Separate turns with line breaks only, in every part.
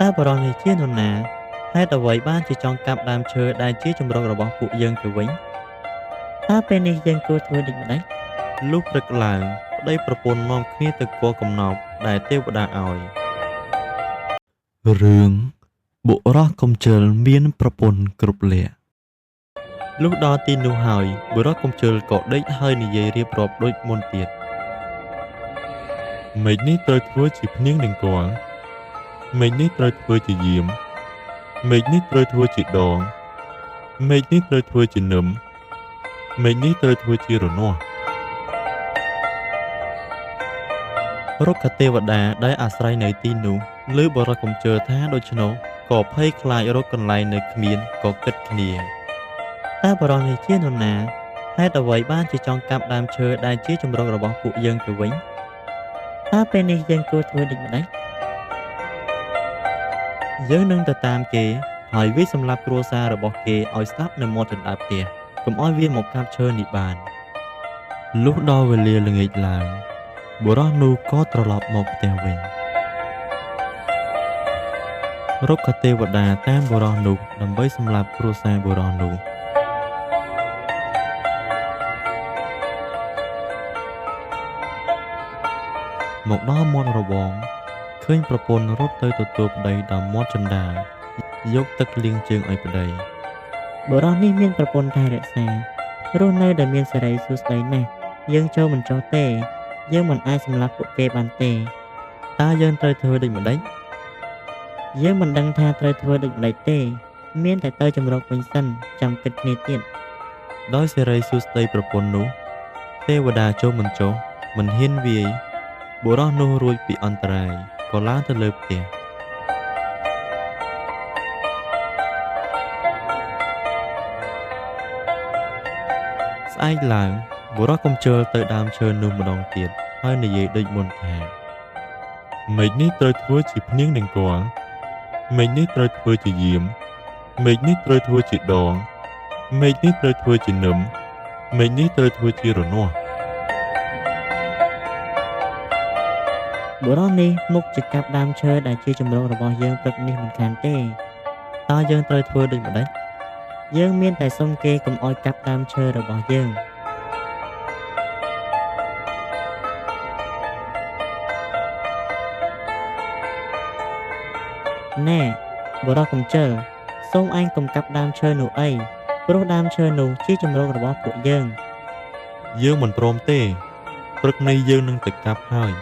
តើបុរសនេះជានរណាហេតុអ្វីបានជាចង់កាប់ដើមឈើដែលជាជម្រករបស់ពួកយើងទៅវិញ?តើពេលនេះយើងគួរធ្វើដូចម្តេច?លុះព្រឹកឡើងប្តីប្រពន្ធនាំគ្នាទៅគាល់កំណប់ដែលទេវតាឲ្យរឿងបុរសកំជិលមានប្រពន្ធគ្រប់លក្ខណ៍លុះដល់ទីនោះហើយបុរសកំជិលក៏ដេកហើយនិយាយរៀបរាប់ដូចមុនទៀត
មេឃនេះត្រូវធ្វើជាភ្នៀងនឹងគាល់មេឃនេះត្រូវធ្វើជាយាមមេឃនេះត្រូវធ្វើជាដងមេឃនេះត្រូវធ្វើជានឹមមេឃនេះត្រូវធ្វើជារនាស់
រុក្ខទេវតាដែលអាស្រ័យនៅទីនោះឮបុរសកំជិលថាដូច្នោះក៏ភ័យខ្លាចរកកន្លែងនៅគ្មានក៏គិតគ្នាតើបុរសនេះជានរណាហេតុអ្វីបានជាចង់កាប់ដើមឈើដែលជាជម្រករបស់ពួកយើងទៅវិញ?តើពេលនេះយើងគួរធ្វើដូចម្តេច?យើងនឹងទៅតាមគេហើយវាយសម្លាប់គ្រួសាររបស់គេឲ្យស្លាប់នៅមាត់ជណ្ដើរផ្ទះកុំឲ្យវាមកកាប់ឈើនេះបានលុះដល់វេលាល្ងាចឡើងបុរសនោះក៏ត្រឡប់មកផ្ទះវិញរុក្ខទេវតាតាមបុរសនោះដើម្បីសម្លាប់គ្រួសារបុរសនោះមកដល់មាត់របងឃើញប្រពន្ធរត់ទៅទទួលប្តីដល់មាត់ជណ្ដើរយកទឹកលាងជើងឲ្យប្តី
បុរសនេះមានប្រពន្ធថែរក្សារស់នៅដែលមានសិរីសួស្តីណាស់យើងចូលមិនចុះទេយើងមិនអាចសម្លាប់ពួកគេបានទេ
តើយើងត្រូវធ្វើដូចម្តេច?
យើងមិនដឹងថាត្រូវធ្វើដូចម្តេចទេមានតែទៅជម្រកវិញសិនចាំគិតគ្នាទៀត
ដោយសិរីសួស្តីប្រពន្ធនោះទេវតាចូលមិនចុះមិនហ៊ានវាយបុរសនោះរួចពីអន្តរាយក៏ឡើងទៅលើផ្ទះស្អែកឡើងបុរសកំជិលទៅដើមឈើនោះម្ដងទៀតហើយនិយាយដូចមុនថា
មេឃនេះត្រូវធ្វើជាភ្នៀងនឹងគាល់មេឃនេះត្រូវធ្វើជាយាមមេឃនេះត្រូវធ្វើជាដងមេឃនេះត្រូវធ្វើជានឹមមេឃនេះត្រូវធ្វើជារនាស់
បុរសនេះមុខជាកាប់ដើមឈើដែលជាជម្រករបស់យើងព្រឹកនេះមិនខានទេ
តើយើងត្រូវធ្វើដូចម្តេច?
យើងមានតែសុំគេកុំឲ្យកាប់ដើមឈើរបស់យើងណែបុរសកំជិលសូមឯងកុំកាប់ដើមឈើនោះអីព្រោះដើមឈើនោះជាជម្រករបស់ពួកយើង
យើងមិនព្រមទេព្រឹកនេះយើងនឹងទៅកាប់ហើយ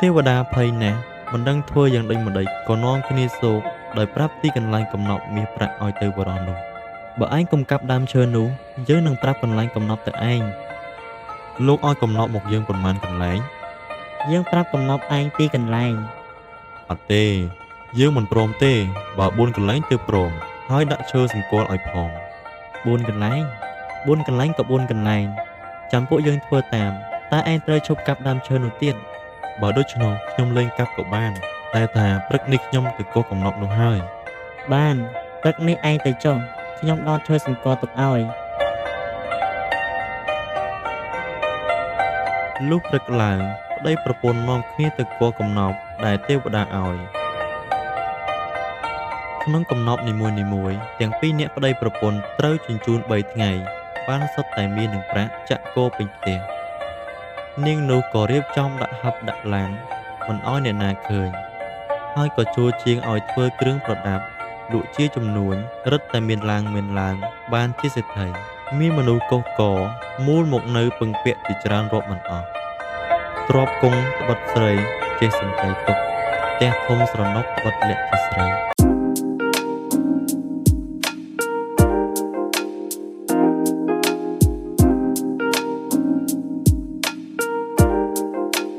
ទេវតាភ័យណាស់មិនដឹងធ្វើយ៉ាងដូចម្តេចក៏នាំគ្នាសោកដោយប្រាប់ទីកន្លែងកំណប់មាសប្រាក់ឲ្យទៅបុរសនោះបើឯងកុំកាប់ដើមឈើនោះយើងនឹងប្រាប់កន្លែងកំណប់ទៅឯង
លោកឲ្យកំណប់មកយើងប៉ុន្មានកន្លែង
យើងប្រាប់កំណប់ឯងពីរកន្លែង
អត់ទេយើងមិនព្រមទេបើ4កន្លែងទើបព្រមហើយដាក់ឈើសម្គាល់ឲ្យផង
4កន្លែង4កន្លែងក៏4កន្លែងចាំពួកយើងធ្វើតាមតើឯងត្រូវឈប់កាប់ដើមឈើនោះទៀត
បើដូច្នោះខ្ញុំលែងកាប់ក៏បានតែថាព្រឹកនេះខ្ញុំទៅកោះកំណប់នោះហើយ
បានព្រឹកនេះឯងទៅចុះខ្ញុំដោតឈើសម្គាល់ទុកឲ្យ
លុះព្រឹកឡើងប្តីប្រពន្ធនាំគ្នាទៅគាល់កំណប់ដែលទេវតាឲ្យក្នុងកំណប់នីមួយៗទាំងពីរនាក់ប្តីប្រពន្ធត្រូវជញ្ជូន3ថ្ងៃបានសុទ្ធតែមាននឹងប្រាក់ចាក់គោពេញផ្ទះនាងនោះក៏រៀបចំដាក់ហឹបដាក់ឡានមិនឲ្យអ្នកណាឃើញហើយក៏ជួលជាងឲ្យធ្វើគ្រឿងប្រដាប់លក់ជាចំនួនរឹតតែមានឡើងមានឡើងបានជាសេដ្ឋីមានមនុស្សកុះករមូលមកនៅពឹងពាក់ជាច្រើនរាប់មិនអស់ទ្របគង់ត្បិតស្រីចេះសង្កេតទុកផ្ទះធំស្រណុកត្បិតលាក់ជាស្រី